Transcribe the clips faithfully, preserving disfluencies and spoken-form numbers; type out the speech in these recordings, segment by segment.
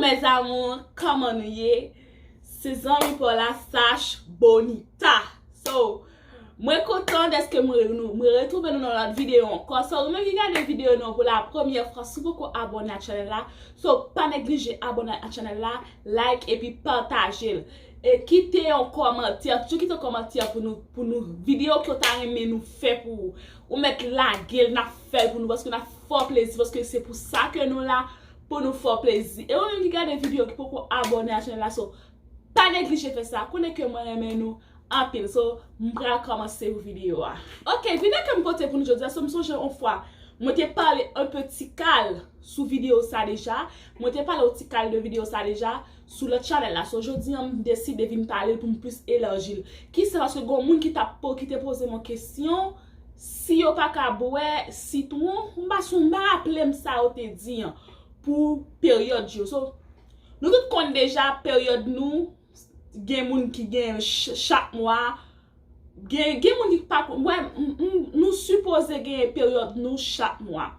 Mes amours, kòman nou ye? Se zanmi pa w la, Sash Bonita. So, mwen kontan dèske mwen, nou, mwen retwouve nou nan lòt videyo ankò. So, ou menm ki gade videyo nou pou la premyè fwa, si w poko abòne a chanèl la, so, pa neglije abòne a chanèl la, like epi pataje l. E kite yon kòmantè, toujou kite yon kòmantè pou nou, pou nou videyo ke w ta renmen nou fè pou ou. Ou mèt lage l, n ap fè l pou nou, paske n ap fè w plezi, paske se pou sa ke nou la, pou nou fè w plezi. E ou menm ki gade videyo ki poko abòne a chanèl la, so, pa neglije fè sa. Konnen ke mwen renmen nou anpil. So, m pral kòmanse pou videyo a. Ok, videyo ke m pote pou nou jodi a, so, m sonje yon fwa, mwen te pale un peu ti kal sou videyo sa deja. Mwen te pale yon ti kal de videyo sa deja sou lòt chanèl la. So, jodi a, m deside vin pale l pou m plis elaji l. Kisa? Paske gon moun ki t ap po-, ki te poze m yon kesyon, si yo pa ka bwè sitwon, m pa sou, m pa raple m sa yo te di an, pou peryòd yo. So, nou tout konn deja peryòd nou, gen moun ki gen ch-, chak mwa, gen, gen moun ki pa konn, wè, m, m, nou sipoze gen peryòd nou chak mwa.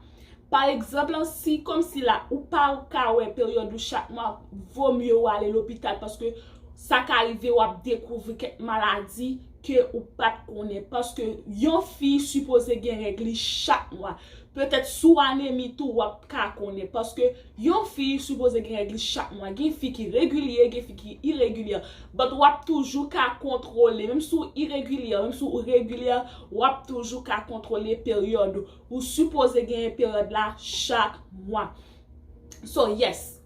Pa egzanp, si kòmsi la, ou pa ka wè peryòd ou chak mwa, vomye w ale lopital, paske sa ka rive w ap dekouvri kèk maladi ke ou pa t konnen. Paske yon fi sipoze gen règ li chak mwa. Petèt si w anemi tou, w ap ka konnen. Paske yon fi sipoze gen règ li chak mwa. Gen fi ki regilye, gen fi ki iregilye. But w ap toujou ka kontwole. Menm si w iregilye, menm si w regilye, w ap toujou ka kontwole peryòd ou. Ou sipoze genyen peryòd la chak mwa. So, yes.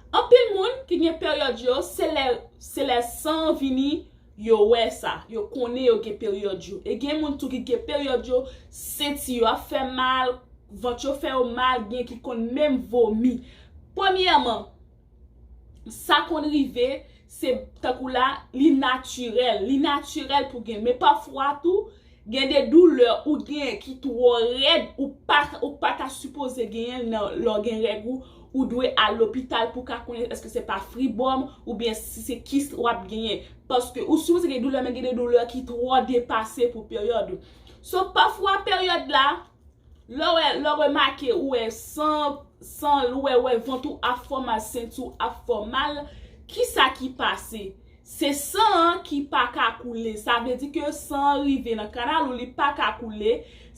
Anpil moun ki gen peryòd yo, se lè, se lè san an vini, yo wè sa. Yo konnen yo gen peryòd yo. E gen moun tou ki gen peryòd yo, senti yo ap fè mal, vant yo fè yo mal, gen ki konn menm vomi. Premyèman, sa konn rive, se tankou la, li natirèl. Li natirèl pou gen. Men pafwa tou, gen de doulè ou gen ki twò rèd, ou pa, ou pa ta sipoze genyen l nan, lè w gen règ ou, ou dwe al lopital pou ka konnen èske se pa fibwòm oubyen si se kis w ap genyen. Paske ou sipoze gen doulè, men gen de doulè ki twò depase pou peryòd ou. So, pafwa peryòd la, lè w wè, lè w remake, ou wè san, san, ou wè, wè vant ou ap fè w mal, senti w ap fè w mal, kisa ki pase? Se san an ki pa ka koule. Sa vle di ke san an rive nan kanal ou, li pa ka koule,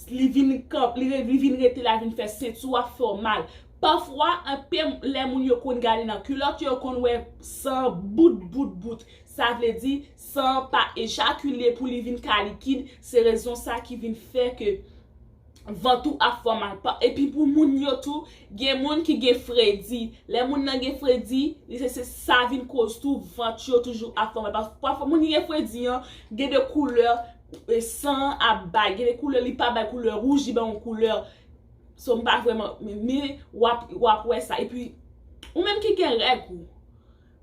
li vin kanp-, li re-, li vin rete la, vin fè senti w ap fè w mal. Pafwa, anpil lè moun yo konn gade nan kilòt yo, yo konn wè san bout, bout, bout. Sa vle di, san an pa ejakile pou li vin ka likid. Se rezon sa ki vin fè ke vant ou ap fè w mal. Pa-, epi pou moun yo tou, gen moun ki gen fredi. Lè moun nan gen fredi, li se, se sa vin koz tou vant yo toujou ap fè w mal. Pas-, pafwa moun ki gen fredi an, gen de koulè, e, san an ap bay, gen de koulè li pa bay koulè wouj, li bay yon koulè. So, m pa vrèman, men, men w ap, w ap wè sa. Epi, ou menm ki gen règ ou,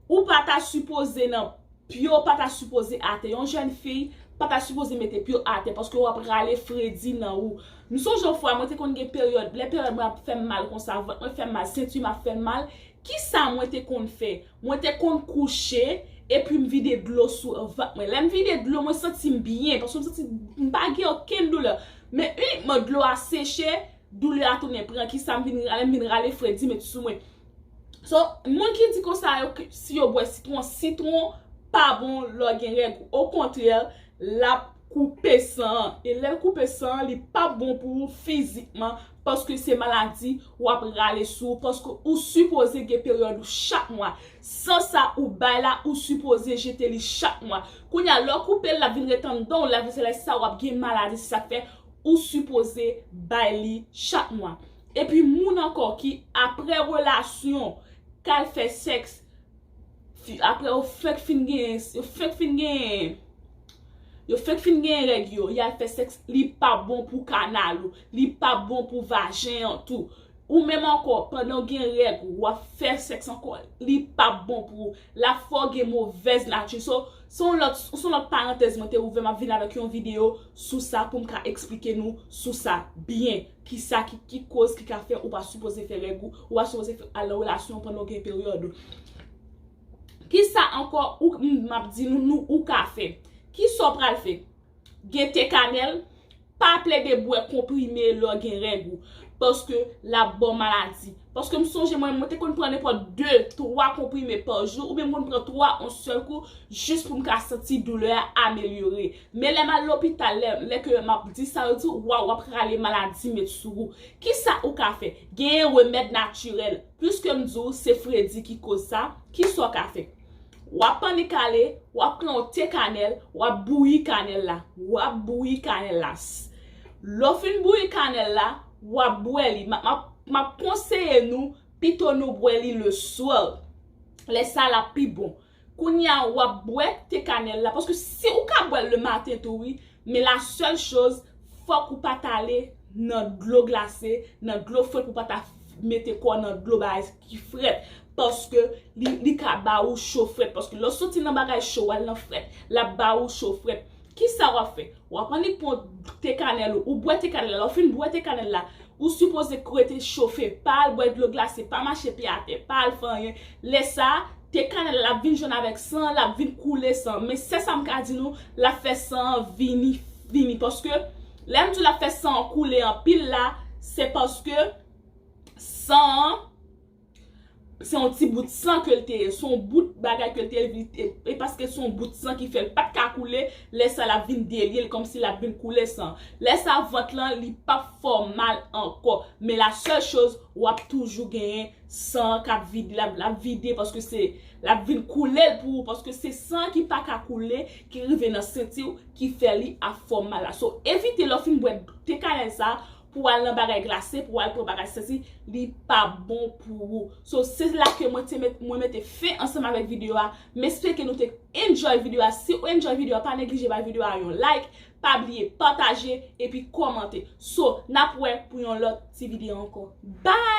ou pa ta sipoze nan pye w pa ta sipoze atè. Yon jèn fi pa ta sipoze mete pye w atè paske w ap rale fredi nan ou. M sonje yon fwa, mwen te konn gen peryòd. Lè peryòd mwen ap fè m mal konsa, vant mwen fè m mal, senti m ap fè m mal. Kisa mwen te konn fè? Mwen te konn kouche, epi m vide dlo sou vant mwen. Lè m vide dlo, mwen santi m byen, paske m santi m pa gen okenn doulè. Men inikman dlo a seche, doulè a tounen pran. Kisa m vin rale? M vin rale fredi met sou mwen. So, moun ki di konsa yo, ke si yo bwè sitwon, sitwon pa bon lè w gen règ ou. Okontrè, l ap koupe san an. E lè l koupe san an, li p ap bon pou ou fizikman, paske se maladi w ap rale sou ou, paske ou sipoze gen peryòd ou chak mwa. San sa ou bay la, ou sipoze jete li chak mwa. Kounye a, lè w koupe l, l ap vin ret anndan w, l ap, se lè sa w ap gen maladi, se sa k fè ou sipoze bay li chak mwa. Epi moun ankò ki apre relasyon, k al fè sèks, fi-, apre yo fèk fin gen, yo fèk fin gen, yo fèk fin gen règ yo, y al fè sèks, li pa bon pou kanal ou, li pa bon pou vajen an tou. Ou menm ankò, pandan w gen règ ou, w ap fè sèks ankò, li p ap bon pou ou. L ap fè w gen movèz nati. So, se yon lòt, se yon lòt parantèz mwen te ouvè, m ap vin avèk yon videyo sou sa pou m ka eksplike nou sou sa byen. Kisa ki, ki koz ki ka fè ou pa sipoze fè règ ou, ou pa sipoze fè, al nan relasyon pandan w gen peryòd ou. Kisa ankò ou, m, m ap di nou, nou, ou ka fè? Kisa w pral fè? Gen te kanèl, Pa plede bwè konprime lè w gen règ ou, paske l ap ba w maladi. Paske m sonje mwen, mwen te konn pran nenpòt de, twa konprime pa jou, oubyen m konn pran twa yon sèl kou, jis pou m ka santi doulè a amelyore. Men lè m al lopital, lè, lè ke m ap di sa, yo di, waw, w ap rale maladi met sou ou. Kisa ou ka fè? Genyen remèd natirèl. Piske m di w se fredi ki koz sa, kisa w ka fè? W ap pannik ale, w ap pran yon te kanèl, w ap bouyi kanèl la, w ap bouyi kanèl la. Lè w fin bouyi kanèl la, w ap bwè li. M ap, m ap, m ap konseye nou pito nou bwè li le soir. Lè sa l ap pi bon. Kounye a, w ap bwè te kanèl la. Paske si ou ka bwè l le maten tou, wi, men la sèl choz, fòk ou pa t ale nan dlo glase, nan dlo fre pou pa ta mete kò w nan dlo bagay ki frèt. Paske li, li ka ba ou cho frèt. Paske lè w soti nan bagay cho, w al nan frèt, l ap ba ou cho frèt. Kisa w ap fè? W ap annik pran te kanèl ou, ou bwè te kanèl la, lè w fin bwè te kanèl la, ou sipoze rete chofe, pa al bwè dlo glase, pa mache pye atè, pa al fè anyen. Lè sa a, te kanèl la ap vin jwenn avèk san an, l ap vin koule san an. Men sèl sa m ka di nou, l ap fè san an vini, vini. Paske lè m di w l ap fè san an koule anpil la, se paske san an, se yon ti bout san ke l te ye, se yon bout bagay ke l te ye, e, e paske se yon bout san ki fè l pa t ka koule, lè sa l ap vin delye l kòmsi l ap vin koule san. Lè sa vant lan, li p ap fè w mal ankò. Men la sèl choz, w ap toujou genyen san an k ap vide, l ap, l ap vide paske se, l ap vin koule l pou ou, paske se san an ki pa ka koule, ki rive nan senti w, ki fè li ap fè w mal la. So, evite lè w fin bwè te kanèl sa, pou w al nan bagay glase, pou w al pran bagay santi, li pa bon pou ou. So, se la ke mwen te met, mwen mete fen ansanm avèk videyo a. M espere ke nou te enjoy videyo a. Si w enjoy videyo a, pa neglije bay videyo a yon like, pa bliye pataje, epi kòmante. So, n ap wè pou yon lòt ti videyo ankò. Bye!